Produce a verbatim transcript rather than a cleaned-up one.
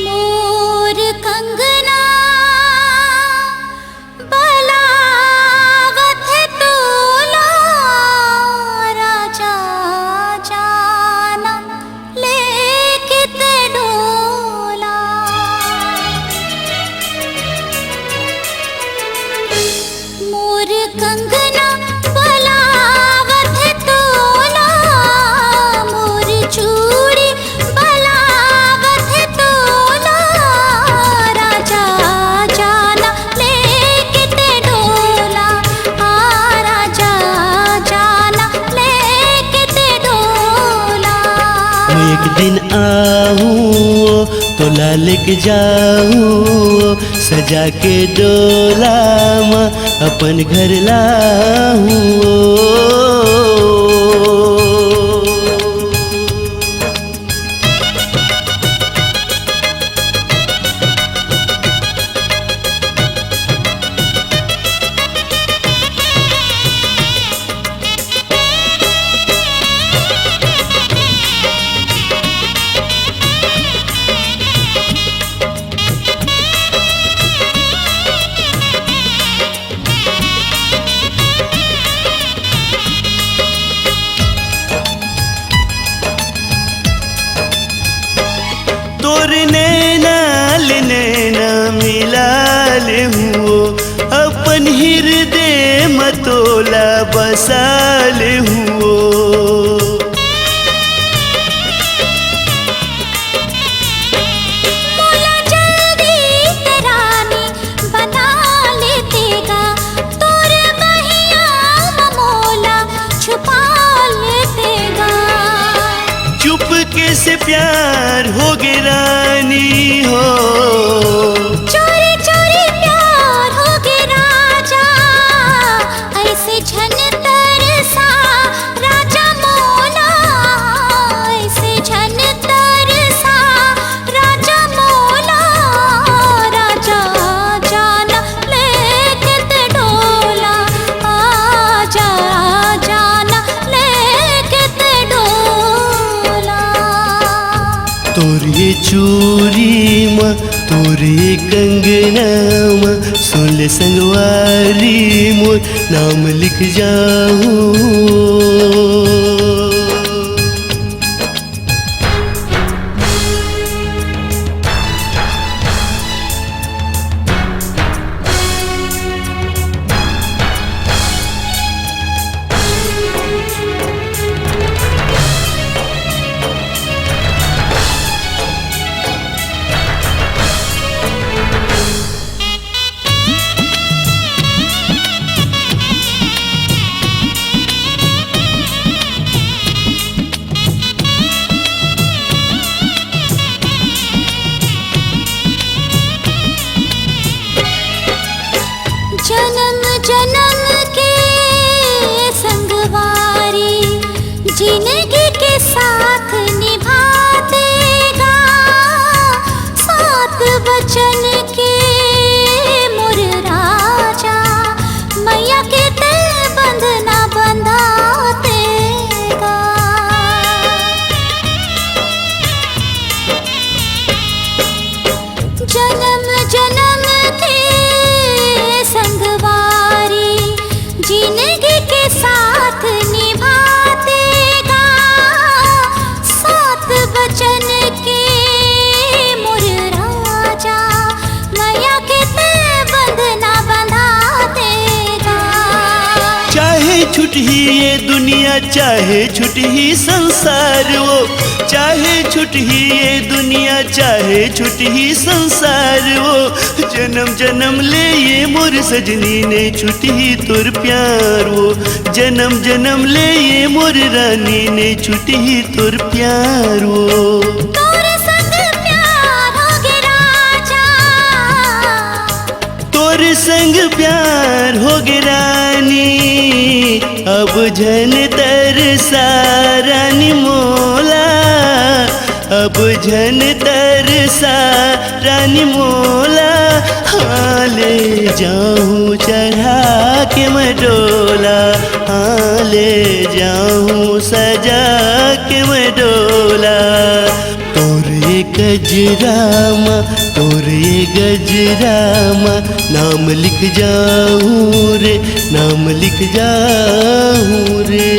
मोर कंगना बलावत हे तोला, राजा जाना लेके ते डोला। मोर कंगना बलावत हे तोला, मोर चूड़ी बलावत हे तोला, राजा जाना लेके ते डोला, आ राजा जाना लेके ते डोला। मैं एक दिन आहूँ, तोला लेके जाहूँ, सजा के डोला म अपन घर लाहूँ। तोर नैना ले नैना मिला लेहूँ, अपन हिरदे म तोला बसा लेहूँ। मोला जल्दी ते रानी बना लेते गा, तोर बहिया म मोला छुपा लेते गा। चुपके से प्यार होगे रानी हो। चोरी चोरी प्यार होगे राजा, अइसे झन तरसा राजा मोला, अइसे झन तरसा राजा मोला, राजा जाना लेके ते डोला, आजा जाना लेके ते डोला। तोर ये चूरी म, तोर ये कंगना म, सुन ले संगवारी मोर नाम लिख जाहूँ। जनम जनम के संगवारी, जिनगी के साथ निभाते गा, सात बचन के मोर राजा, मइया के ते बंधना बंधाते गा। जनम जनम के संगवारी, जिनगी के साथ निभाते गा, सात बचन के मोर राजा, मइया के ते बंधना बंधाते गा। चाहे छुटही ये दुनिया, चाहे छुटही संसार वो, चाहे छुटही ये दुनिया, चाहे छुटही संसार वो, जन जन्म जन्म ले ये मोर सजनी, नइ छुटही तोर प्यार वो। जन्म जन्म ले ये मोर रानी, नइ छुटही तोर प्यार वो। तोर संग प्यार होगे राजा। तोर संग प्यार होगे रानी, अब झन तरसा रानी मोला। अब झन तरसा रानी मोला। हाँ, ले जाहूँ चढ़ा के मैं डोला। हाँ, ले जाहूँ सजा के मैं डोला। तोरे गजरा म, तोरे गजरा म नाम लिख जाहूँ रे, नाम लिख जाहूँ रे।